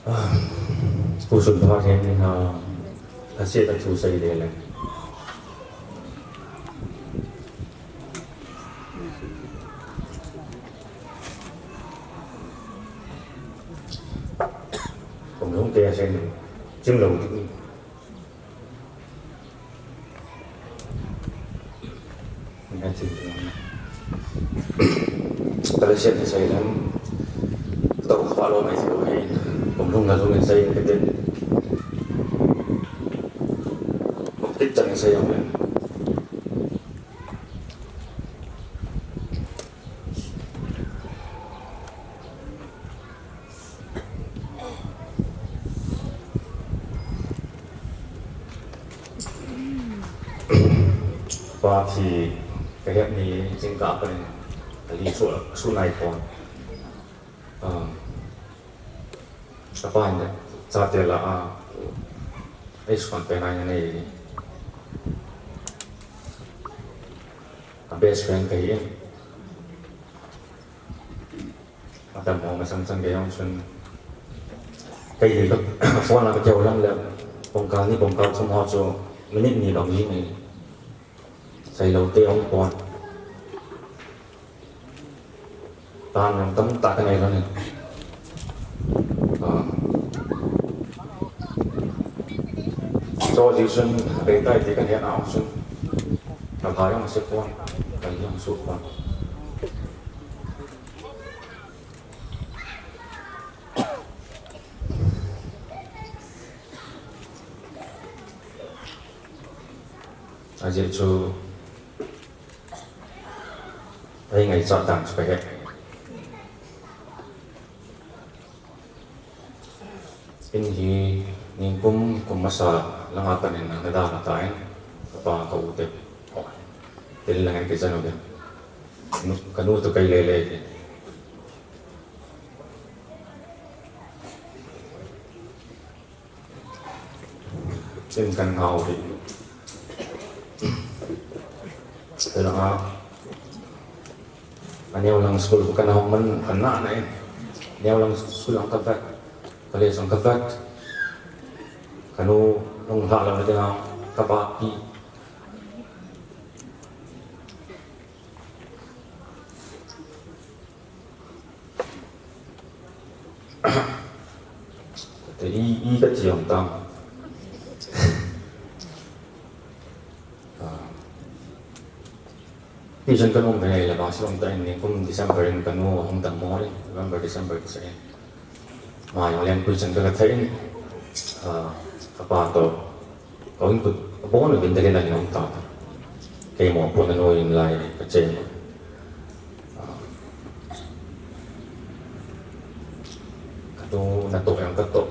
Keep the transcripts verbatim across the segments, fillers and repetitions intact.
Pu Sunpha hin, ah, a se ta thu sei le le. Kum lhung te a sen chim lo. Kala siat ni sai lam. Tau kha lo mai thei lo hin. Kum lhung na lhung in sai in ka tin. Kum kit chang in sai ang len. Pa thi ka het ni jingkah panin ali su, su nai pon. Ah, ka pa in chate lah a, ah, ei suan pe nai nei. A best friend ka hi in. Atam ho masang chang kei jong chun. Kei hi ka phone la ka keu lang le. Pongkal ni pongkal thum ho chu minute ni bang hi ni. Sai lo te ong pon. Tan jong tam ta ka nei lo ni. Ah. Cho ji chun, kei tai ti ka nia ong chun. Ka lha jong se pon. Ka jong su pon. Ajeh chu, ei ngaichat dan chu ka he. In hi, ningkum, kum masa, langa panin, na da na ta in, ka pa ka u te. Tel lang in ke jano ke. Nu, ka nu to kai le le ke. Chen kan ngau hi. Tela a. Aneo lang school kan hong man kan na na e. Aneo lang school ang ka vet. College ang ka vet. Kanu nung ha lang na ka ba pi. Te i, i ka chiang tang. Ah. Tuition ka nung ka nei le ba, silong ta in ningkum December in ka nu hung dam mo in, November, December kisa in. Ma jong leng tuition ka la thei in, ah, ka pa to. Ka un kut, ka bon uvin dali lai nong ta ta. Kei mo pon a noi in lai ka che mo. Ah. Ka tu na to yang ka to.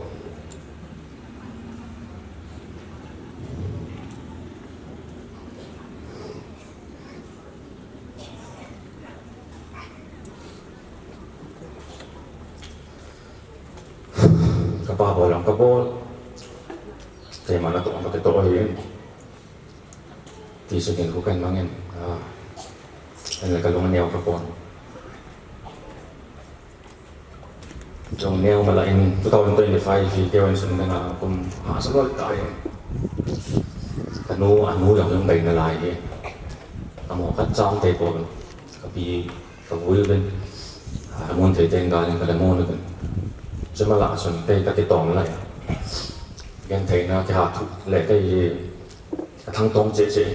Ka pa bol ang ka bol. Keima na to ang ka to hi. Ti su kin ku kan mangin. Ah. An la ka lung neo ka pon. Jong neo mala in two thousand twenty-five hi keu in sun dang a kum ha sa loi ta hi. Ka nu, a nu jong jong dai na lai hi. Ka mo ka cham te pon. Ka pi Ka vui uvin, ah, mun thei teng gal in ka le mun uvin. Chuma la chun kei ka kitong lai. Gentheina kiha thu le kei hi ka thangtong cheh cheh.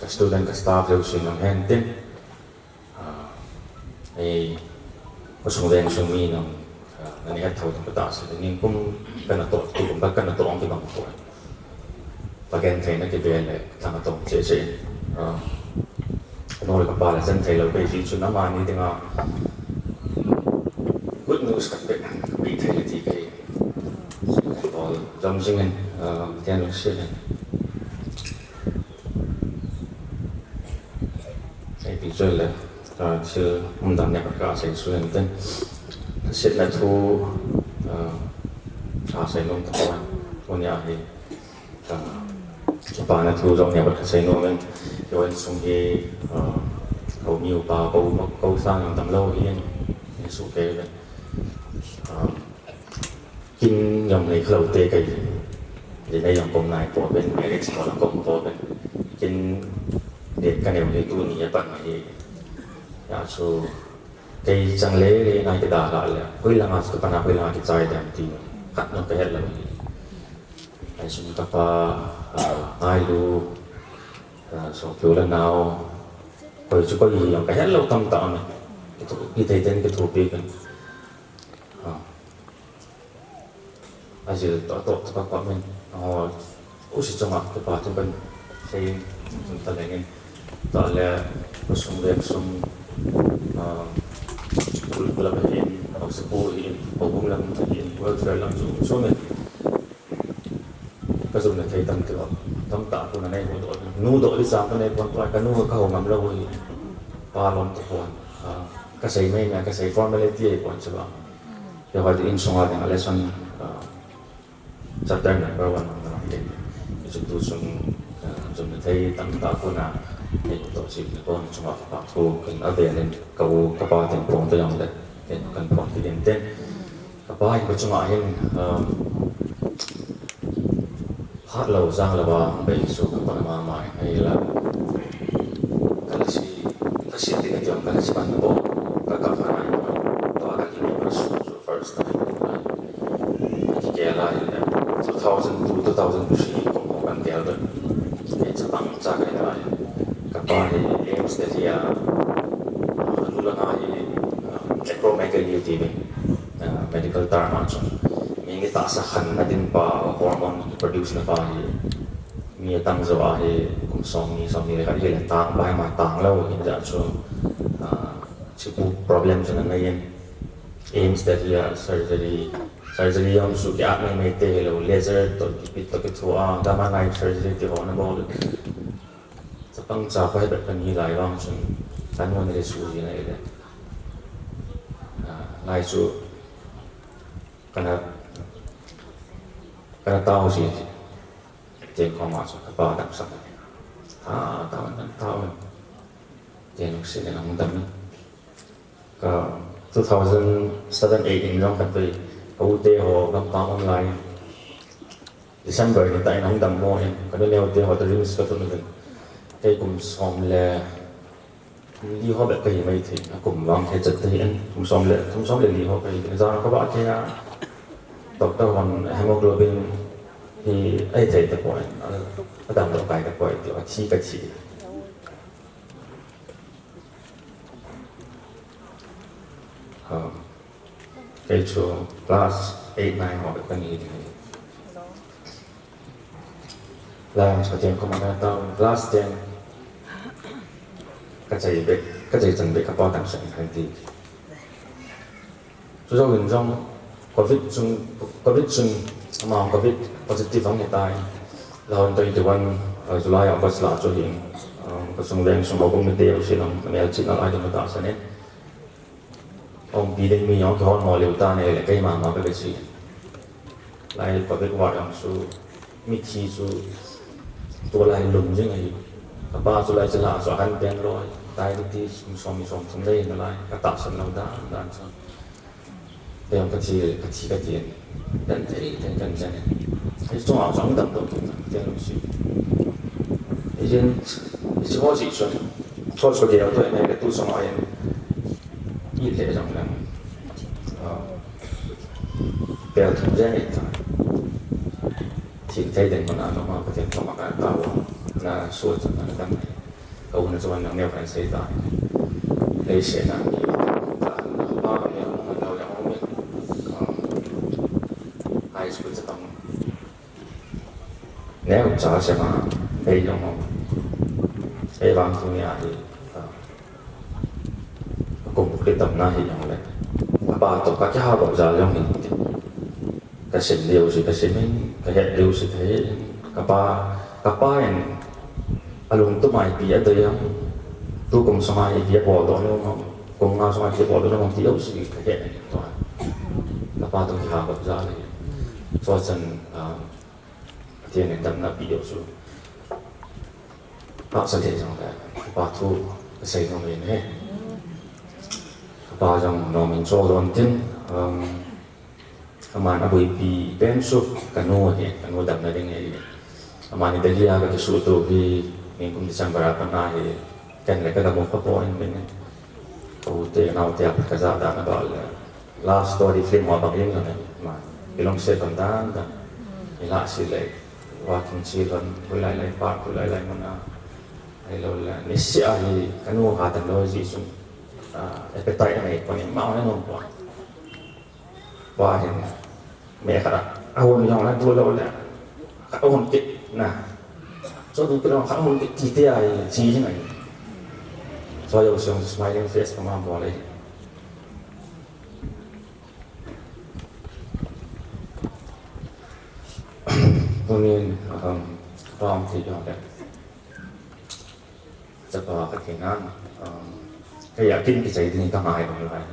Ka student ka staff leu sin ang hen tin. Ah, ei, ka sung veng sung mi nang, ah, nani het thau ka ta se, ningkum ka na to, tu kum ka na to ang kibang ko. Pagentheina kibe le, thang atong cheh cheh in. Ah, ka nu le ka pa le chen thei lou, kei hi chun amani dinga good news ka pe, ka pe thei le ti kei. Ol jam jing in, ah, Pathen lungset in. Ei pi choi le, ah, thil umdan nek ka sei suh in tin. Setna thu, ah, a sei nom ta pon, pon ya hi. Ka, ka pa na thu jong nia bat ka sei nom in, kei wan sung hi, ah, ka u mi u pa, ka u, ka u sang jong tam lou hi in, ni su kei le. Ah, Kin jong nei khalou te kahi. Jeh a jong kom nai pouvin, marriage mo la kom pouvin. Kin le ka neo hi tuni a pat hi. Hijeh chun kei chang le le ngai kida la le. Hoilanga chu ka pan a hoilanga kichai dem ti khat jong ka het lou hi. Ahi chun ka pa, ah, ngailu, ah, sopi u le nao. Koi chu koi hi jong ka het lou tamtah aum e. Kithopi thei ten kithopi kan. Ah. Ajil toh toh toh ka pa min. Oh, u si chunga ka pa tu kan sei chun ta lengin. Ta le, ka sung le sung, ah, kul kul ba hin, ka sa pu hin, ka bung lam hin, welfare lam chu, so min. Ka jumna thei tam ti ho. Tamtah khu na nei ho doh. Nu doh di chang ka nei pon tua, ka nu ka ho ngam lou hi. Pa lom te pon. Ah, ka sei mai na, ka sei formality ei pon chu ba. Kei ho di insunga ding a lesson, ah, chapter number one ang na ding. Chu tu sung, ah, jumna thei tamtah khu na nei ho doh si ni pon chunga pa khu kin a ve len ka u ka pa tin pon te jong le. Kin kan pon ti din ten. Ka pa hin ka chunga hin, um, phat lou, jang lou a, bei chu ka pa mama in, ahi la. Ka la si, ka si ti ka tiang ka la si ban po, ka ka pa na, to ka ni ka su, su first time. Ki ke la, two thousand two, two thousand three, ko ko kan ke la. Ke cha bang cha ka la. Ka pa ni, AIIMS Delhi a, ka lu la nga hi, um, acromegaly ti ve. Ah, medical term a chun. Mi nitahsa khanna ding pa, hormone produce na pa hi. Mi atang jo a hi, kum som ni, som ni le khat hi le tang, bai ma tang lou, hin ja chu. Ah, chipu problem chu na nei in. AIIMS Delhi a surgery. Surgery jong chu ki at mai mai te lou, laser toh, ki pit toh, ki thu a, gamma knife surgery ti ho na bol. Chapang cha pa hi bep kan hi lai vang chun, kan wan le su ji na ile. Ah, lai chu, kana, kana tao si, ti ko ma chu, ka pa dam sa. Ah, tao, tao, tao. Ti nu si le nang dam. Ka two thousand seven eight in jong khat vei, ka u te ho gampam online. December ni tah in ahung dammo in, ka nu neo te ho toh RIMS ka tun uvin. Kei kum som le li ho bep ka hi mai thei, a kum vang thei chet thei in, kum som le, kum som le li ho ka hi thei. Jan ka vah thei a, doctor hon hemoglobin hi ahi thei tapoi, a, a damdoh kai tapoi, ti a thi ka thi. Um, kei chu class eight, nine ho bep ka ni ding ahi. Lai chu ka ten ko ma ka tao class ten ka chai bep, ka chai chan bep ka pa tam sa in kan ti. Chu jou in jong covid chun, covid chun ama covid positive ang hetai. Lhon twenty-one, uh, July, August la chu hin, um, ka sung veng sung ho kum ni te u si long, mel chin na lai ding ta sa ne. Ong pi ding mi jong kihon mo leu ta ne le, kei ma ma ka be si. Lai public ward jong chu, mithi chu, tua lai lum jing ahi. Ka pa chu lai chu la chu ahan pen loi. Diabetes, kum som ni som thum le na lai. Ka tahsan lou dan dan chu. Kei jong ka thi, ka thi ka ti. Dan thei, thei kan jan. Kei chu a jong dam dam kan ti lou si. Ijin, isi ho si chun. Church ko dia to ne ka tu song ayan. I le jong lang. Ah. Pel thum jeng i ta. Thil thei den mana no ma Pathen thoma ka ta wa. Na so cha na dam. Ka u na chuan nang neo kan sei ta. Lei se na ni. Ta na ba ni mo na ya mo mi. High school cha tam. Neo cha se ma. Ei jong mo. Ei vang tu ni a hi. Kum khat tam na hi jong le. Apa to ka kya ha ba ja jong ni. Ka sim leu si, ka sim in, ka het leu si, ka het in, ka pa, ka pa in, a lungtum a ipi a dei ham, tu kum sung a ipi a bol doh nom ham, kum nga sung a ipi a bol doh nom ham ti leu si, ka het in, tua. Ka pa toh kiha gop jal in. Chua chan, ah, Pathen in damna pe leu chu. Tahsa le jong le, ka pa thu, ka sei nom in he. Ka pa jong nom in cho don tin, um, Aman aboipi pen chu kanu ahi, kanu damna ding ahi. Amani Delhi a kakisuhto hi, nikum December a pat ahi, ken le kagamu khapon ding. Ka u te nau te a pat kajah dan abang le. Love story film ho bang jeng lhon ahi, aman. Kilungset lhon dan dan. Ilah sih le, working chi lhon, hoilai lai park, hoilai lai mun a. Ahilou le, niseh a hi, kanu khat damlou jeh chun, ah, appetite anei pon, ama hon anom pon. Ahin, me khat a, ahon jong la, du lou le, khat ahon kit na. Chu du kit lou, khat ahon kit ti te ahi, chi jing ahi. Chu jouse smiling face kama bol ahi. Tunin, um, pam ti jong le. Chapa kathei nan, um, kei a kin kichai ding kangai bang lai.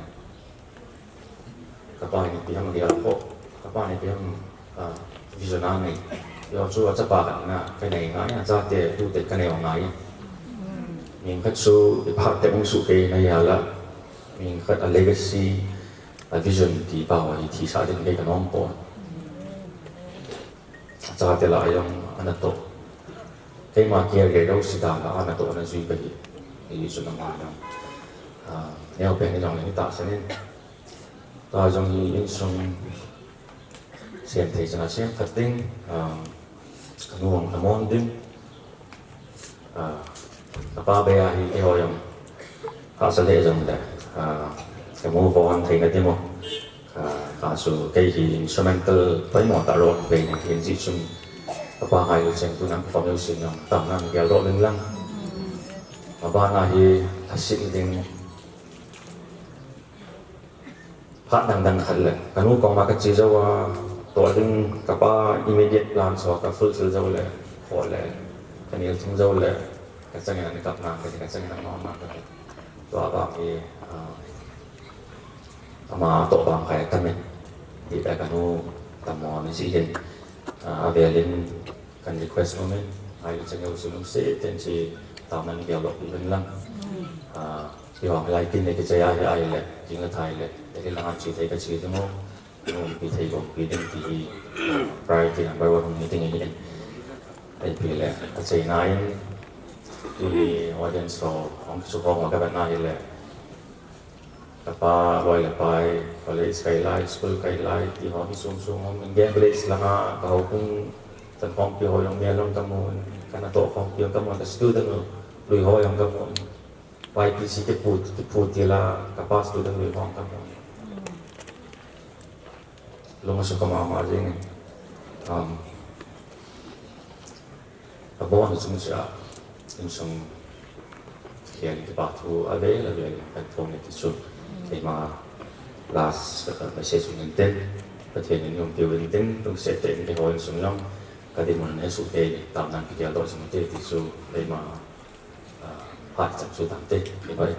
Kapa in ipi ham gel ko, kapa in ipi ham, ah, vision anei. Hijeh chun achapa khat na kanei ngai, achate tute kanei ngai. Min khat chu iphat te hung suhkei na hia la. Min khat a legacy, a vision ti pa ho hi thisah ding kei kanom pon. Achate lah a jong ana toh. Keima care gei lou sida lah a ana toh ana jui kahi. Hijeh chun ama jong, ah, neopen hi jong le hi tahsan in. Tua jong hi insung sem thei chana sem khat ding, ah, kanu hung damlou ding. Ah, kapa bei a hi keiho jong hahsa lheh jong le, ah, ka move on theina ding u. Ah, ka chu kei hi instrumental poimo tah role bei na hin jeh chun kapa ngai lou cheng tuna perform lou sin jong tamnan geldoh ding lang. Abana hi lhaset ding. Phat dang dang khat le, kanu koma kache jou a, toh ding kapa immediate plan chu ka fulfill jou le, kho le, kanel thum jou le, kachangin ana kap nang, kachangin ana nom nang, tua bang hi, ah, ama toh bang kai tamin, ti le kanu tammo ni si hin, ah, avelin kan request umin, ai le chang jou si lungset ten si tamnan geldoh uvin lang. Ah, Kihong lai kin le kichai a hi ahile, jing le thai le, Delhi langa che thei kache ding u, umpi thei umpi ding ti hi, priority number one hung hi ding ahi. Ipi le, achaina in, tuni audience ho, hung kisukhom ho kavetna hile, kapa loi le pai, college kai lai, school kai lai, ti ho hi sung sung hung, Indian village langa, ka houbung, chan khompi ho jong mel jong kamun, ka natoh khompi jong kamun, ka student u, lui ho jong kamun. Y P C kipu, kipu tila, kapa student lui hong kamu. Lung asuh kama ma jing. Um, abon chung cha, insung hian kipa thu avel avel, kan thong ni ti chu. Keima last, uh, message uvin tin, Pathen in umpi uvin tin, lungset tah in keiho insung jong, ka dinmun neisuh tah in, tamnan kigeldoh jing ute ti chu, keima Ah, phat chang chu dam te, ni bai.